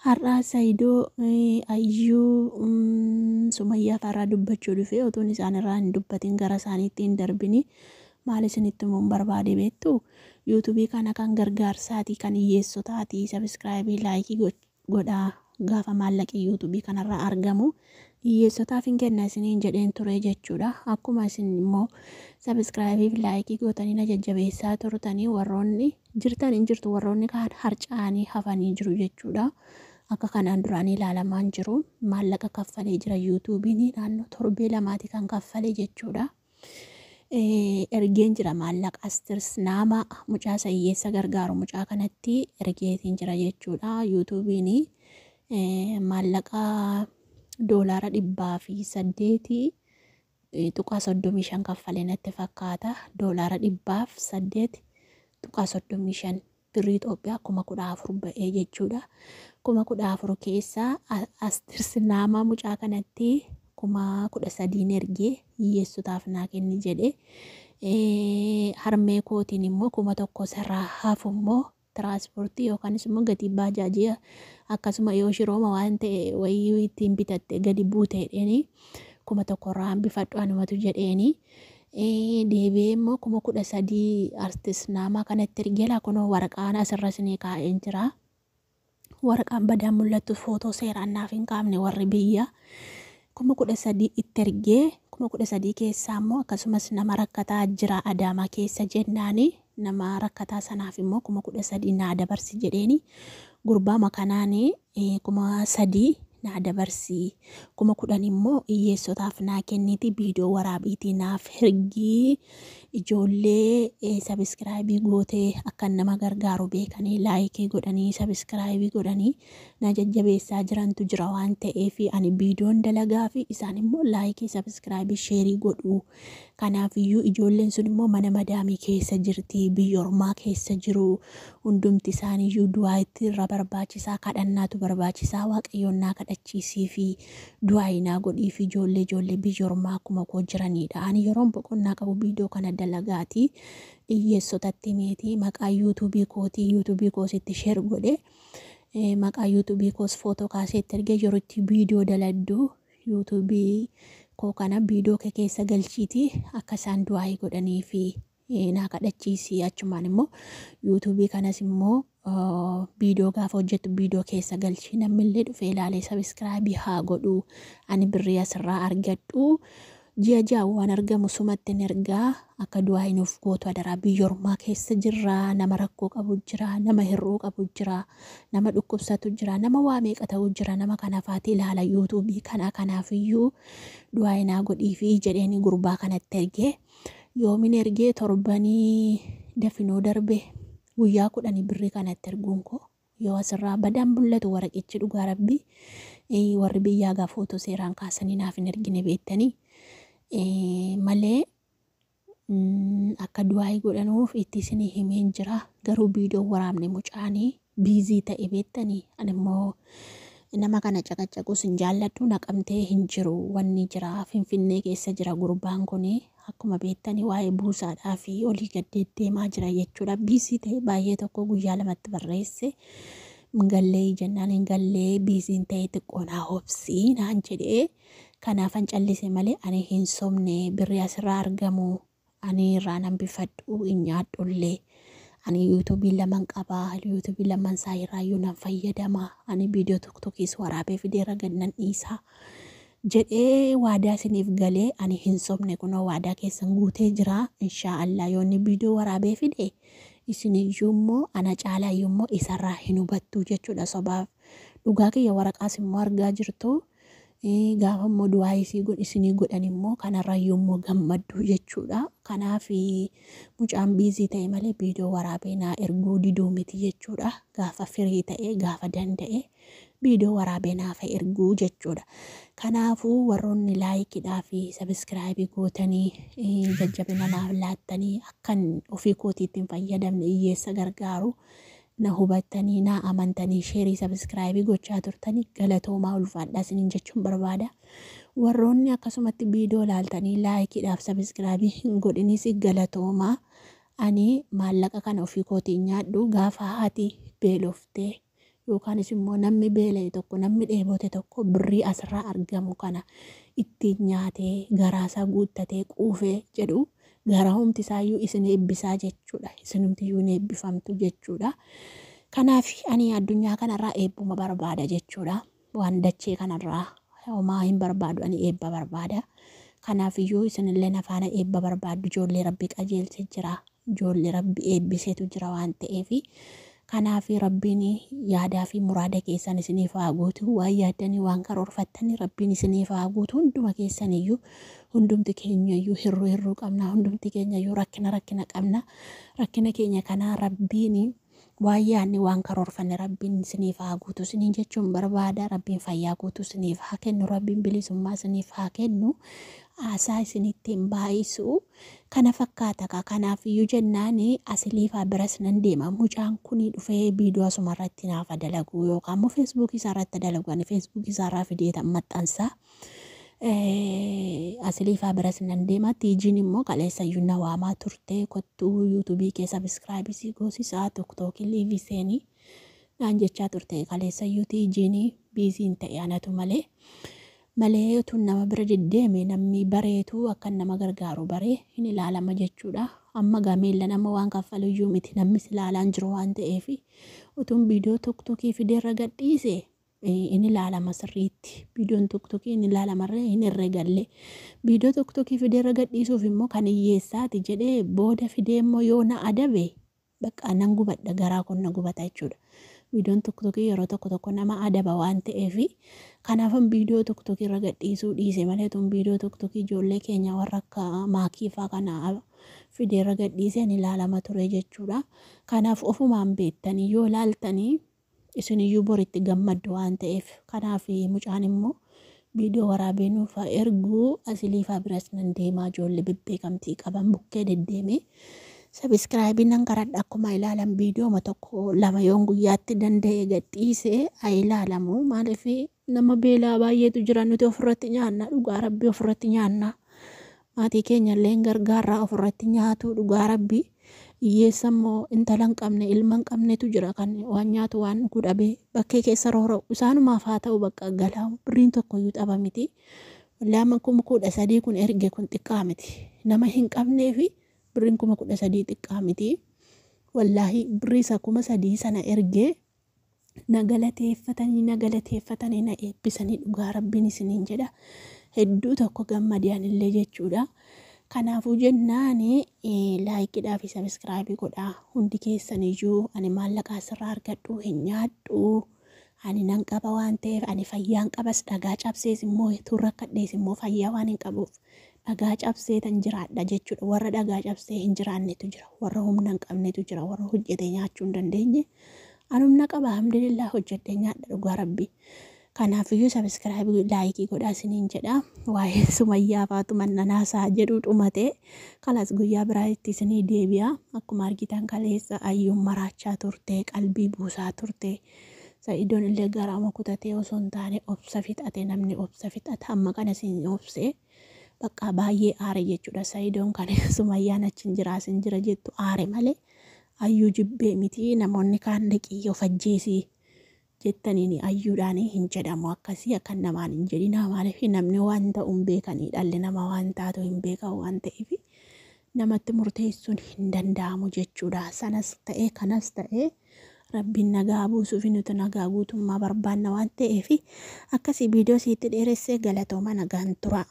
Har'aa Saidoo Ayyuu Sumayyaa faarraa dubbachuu dhufe otuun isaan irraa hin dubbatin gara isaaniitti hin darbini. Maal isinitti himuun barbaade beektu? Yuutuubii kana kan gargaarsaati, kan hiyyeessotaati. Sabiskiraayibii laayikii godhaa gaafa maallaqi yuutuubii kanarraa argamu hiyyeessotaaf hin kenna isiniin jedheen ture jechuudha. Akkuma isin immoo sabiskiraayibii fi laayikii gootanii na jajjabeessaa turtanii warroonni jirtan hin jirtu, warroonni kaan harca'anii hafanii jiru jechuudha. Akka kanaan duraan ilaalamaan jiru maallaqa kaffalee jira yuutuubiin, naannoo torbee lamaati kan kaffalee jechuudha. Ergeen jira maallaqa Astirs nama mucaa isa hiyyeessa gargaaru mucaa kanatti ergeetiin jira jechuudha. Yuutuubiin maallaqa $108.35 kaffalee natti fakkaata. $108.35 birrii Itoophiyaa 14,000 ba'ee jechuudha. 14,000 keessaa Astirs nama mucaa kanatti 13,000 ergee hiyyeessotaaf naa kenni jedhe. Harmee kootiin immoo 1,000 sarraa hafu immoo tiraanspoortii yookaanis immoo gatii baajaajii akkasuma yoo shirooma waan ta'e wayii ittiin bitatte gadi buute jedheeni 1,000 irraa hambifadhu anumatu jedheeni. Deebi'ee immoo 13,000 artis naamaa kanatti ergee laa kunoo waraqaan asirra isinii kaa'een jira. Waraqaan badaan mul'attu footoo seeraan naaf hin kaafne warri biyya. 13,000 itti ergee 13,000 keessaa immoo akkasumas nama rakkataa jira Adaamaa keessa jennaani nama rakkataa sanaaf immoo 13,000 naa dabarsi jedheeni gurbaa makanaani 3,000 naa dabarsi, 10,000 immoo hiyyeessotaaf naa kenniiti viidiyoo waraabiitii naaf ergii, ijoollee sabiskiraayibii gootee akka nama gargaaru beekanii laayikii godhanii sabiskiraayibii godhanii na jajjabeessaa jirantu jira waan ta'eef ani viidiyoon dalagaa fi isaan immoo laayikii sabiskiraayibii sheerii godhu. Kanaaf iyyuu ijoolleen sun immoo mana madaamii keessa jirti, biyya ormaa keessa jiru, hundumti isaaniiyyuu du'aa itti irra barbaachisaa, kadhannaatu barbaachisaa, waaqayyoon naa kadhachiisii fi du'aa naa godhii fi ijoollee biyya ormaa akkuma koo jiranidha. Ani yeroon boqonnaa qabu viidiyoo kana dalagaati hiyyeessotatti meeti maqaa yuutuubii kootii yuutuubii koositti sheer godhe, maqaa yuutuubii koos footoo kaasee itti ergee yeroo itti viidiyoo daladdu yuutuubii koo kana viidiyoo kee keessa galchiiti akka isaan du'aa godhanii fi naa kadhachiisi, achumaan immoo yuutuubii kanas immoo viidiyoo gaafa hojjettu viidiyoo keessa galchi, namni dhufee ilaalee sabiskiraayibii haa godhu, ani birrii asirraa argadhu ji'a ji'a waan argamu sumatti hin ergaa, akka du'aa nuuf gootu adaraa. Biyya ormaa keessa jirra, nama rakkoo qabu jira, nama hir'uu qabu jira, nama dhukkubsatu jira, nama waa meeqa ta'u jira, nama kanafaati ilaala yuutuubii kana, kanaafiyyuu du'aa naa godhii fi jedheeni gurbaa kanatti ergee. Yoomin ergee? Torbanii dafinoo darbe guyyaa 10 birrii kanatti erguun koo. Yoo asirraa badaan mul'atu waraqichi, dhugaa rabbii warri biyyaa gaa footoo seeraan kaasanii naaf hin ergine beektanii malee akka du'aa godhanuuf itti isinii himeen jira. Garuu viidiyoo waraabne mucaanii biizii ta'e beektanii, ani immoo nama kana caqacaqus hin jaalladhu. Naqamtee hin jiru wanni jira, Finfinnee keessa jira gurbaan kuni, akkuma beektanii waa'ee buusaadhaa fi olii gad deddeemaa jira jechuudha. Biizii ta'e baay'ee tokko guyyaa lamatti barreesse. Gallee jennaan hin gallee, biiziin ta'e xiqqoo naa hobsii naan jedhee kanaafan callise malee ani hin sobne. Birrii asirraa argamu ani irraa nan bifadhu hin nyaadhullee. Ani yuutuubii laman qabaa, yuutuubii laman isaa irraayyuu nan fayyadama, ani viidiyoo tokkokiis waraabee fideera gad nan dhiisaa jedhee waadaa isiniif galee ani hin sobne. Kunoo waadaa keessan guutee jira. Inshaa Allah yoo inni viidiyoo waraabee fide isiniyyuu immoo ana caalaayyuu immoo isarraa hin hubattu jechuudha. Sobaaf dhugaa kiyya waraqaas immoo argaa jirtu. Gaafa immoo du'aa isinii godhan immoo kanarrayyuu immoo gammaddu jechuudha. Kanaaf mucaan biizii ta'e malee viidiyoo waraabee naa erguu diduu miti jechuudha. Gaafa firii ta'e, gaafa danda'e viidiyoo waraabee naaf erguu jechuudha. Kanaafuu warroonni laayikiidhaa fi sabiskiraayibii gootanii jajjabina naaf laattanii akkan ofii kootiitti hin fayyadamne hiyyeessa gargaaru na hubattanii na amantanii sheerii sabiskiraayibii gochaa turtanii galatoomaa, ulfaadhaa isiniin jechuun barbaada. Warroonni akkasumatti viidiyoo laaltanii laayikiidhaaf sabiskiraayibii hin godhinis galatoomaa. Ani maallaqa kana ofii kootiin nyaadhu, gaafa haati beeloftee Yookaanis immoo namni beela'e tokko, namni dheebote tokko birrii asirraa argamu kana ittiin nyaatee garaasaa guuttatee quufee jedhu garaa humti isaayyuu isin eebbisaa jechuudha. Isinumtiyyuu ni eebbifamtu jechuudha. Kanaaf ani addunyaa kanarraa eebbuma barbaada jechuudha. Waan dachee kanarraa homaa hin barbaadu, ani eebba barbaada. Kanaaf iyyuu isinillee nafaana eebba barbaaddu, ijoollee rabbi qajeelche jira. Ijoollee rabbi eebbisetu jira waan ta'eef. Kanaaf rabbiin yaadaa fi muraada keessan isiniif haa guutu. Waan yaaddanii waan karoorfattanii rabbiin isiniif haa guutu. Hunduma keessaniyyuu, hundumti keenyayyuu hirruu hirruu qabna. Hundumti keenyayyuu rakkina rakkina qabna. Rakkina keenya kanaa rabbiin waan yaadne waan karoorfanne rabbiin isiniif haa guutu isiniin jechuun barbaada. Rabbiin fayyaa guutuu isiniif haa kennu. Rabbiin bilisummaa isiniif haa kennu. Haasaa isinitti hin baay'isu. Kana fakkaata kaa. Kanaaf iyyuu jennaan asiliifaa biras nan deema. Mucaan kun dhufee viidiyoo asuma irratti naaf dalagu yookaan immoo feesbuukii isaa irratti dalagu. Ani feesbuukii isaa irraa fideetan maxxansa. Asiliifaa biras nan deema. Tiijiin immoo kaleessa iyyuu na waamaa turte, kottuu yuutuubii kee sabiskiraayibii si goosisaa, tiktookii liivii seenii naan jechaa turte. Kaleessa iyyuu tiijiin biiziin ta'e anatu malee. Malee tun nama bira deddeeme namni bareetu akka nama gargaaru baree hin ilaalama jechuudha. Amma gameella nama waan kaffalu iyyuu miti, namnis ilaalaan jiru waan ta'eef utuun viidiyoo tiktookii fideerra gadhiise hin ilaalama sirriitti. Viidiyoon tiktookii hin ilaalamarree hin herregalle. Viidiyoo tiktookii fideerra gadhiisuuf immoo kan hiyyeessaati jedhee booda fidee immoo yoo na adabe bakka nan gubadha, garaa kun na gubata jechuudha. Viidiyoon tiktookii yeroo tokko tokko nama adaba waan ta'eef kanaafan viidiyoo tiktookii irra gadhiisuu dhiise malee tun viidiyoo tiktookii ijoollee keenya warra akka maakii fa'aa kana fidee irra gadhiisee ni ilaalama ture jechuudha. Kanaaf ofumaan beektanii yoo ilaaltanii isiniyyuu boritti gammaddu waan ta'eef. Kanaaf mucaan immoo viidiyoo waraabee nuuf erguu asiliifaa biras nan deemaa, ijoollee bebbeekamtii qaban bukkee deddeemee sabiskiraayibii nan karadha. Akkuma ilaalan viidiyooma tokko lama yoon guyyaatti danda'e gadhiise haa ilaalamu. Maaliif nama beelaa baay'eetu jira, nuti ofirratti nyaanna, dhugaa rabbii ofirratti nyaanna. Maatii keenya illee gargaarraa ofirratti nyaatu, dhugaa rabbii. Hiyyeessa immoo intala hin qabne, ilma hin qabnetu jira kan waan nyaatu waan dhugu dhabee bakkee keessa roora'u. Isaanumaaf haa ta'u, bakka galaa birriin tokkoyyuu xaba miti. Lama 13,000 kun erge kun xiqqaa miti. Nama hin qabnee fi birriin 13,000 xiqqaa miti. Wallaahi birrii isa 3,000 sana ergee na galateeffatanii, na galateeffatanii, na eebbisanii, dhugaa rabbiin isiniin jedha. Hedduu tokko gammadiyaan illee jechuudha. Kanaafuu jennaani laayikiidhaa fi sabiskiraayibii godhaa hundi keessaniyyuu. Ani maallaqa asirraa argadhu hin nyaadhu. Ani nan qaba waan ta'eef, ani fayyaan qabas, dhagaa cabsees immoo turra rakkadhees immoo fayyaa waan hin qabuuf dhagaa cabsee tan jiraadha jechuudha. Warra dhagaa cabsee hin jiraannetu jira. Warra humna hin qabnetu jira. Warra hojjetee nyaachuu hin dandeenye. Ani humna qaba, alhamdulillah, hojjedhee nyaadha, dhugaa rabbii. Kanaafiyyuu sabiskiraayibii laayikii godhaa isiniin jedha. Waa'ee Sumayyaa faatu mannanaasaa jedhu dhumate. Kalas guyyaa biraatti isinii deebi'a. Akkuma argitan kaleessa ayyuun maraachaa turte, qalbii buusaa turte. Sa'idoon illee garaama kutatee osoo hin taane obsa fixate, namni obsa fixata. Amma kana isin obse bakka baay'ee aare jechuudha. Sa'idoon kan Sumayyaan achi hin jira asin jira jettu aare malee ayyuu jibbee miti. Namoonni kaan liqii of ajjeesii jettaniin ayyuudhaan hin jedhamu, akkasii akka namaan hin jedhina. Maaliif namni waan ta'u hin beekanii, dhalli namaa waan taatu hin beekan waan ta'eef namatti murteessuun hin danda'amu jechuudha. Sanas ta'e kanas ta'e rabbiin nagaa buusuuf nuti nagaa guutummaa barbaanna waan ta'eef akkasii viidiyoo siitti dheeressee, galatooma, nagaan tura.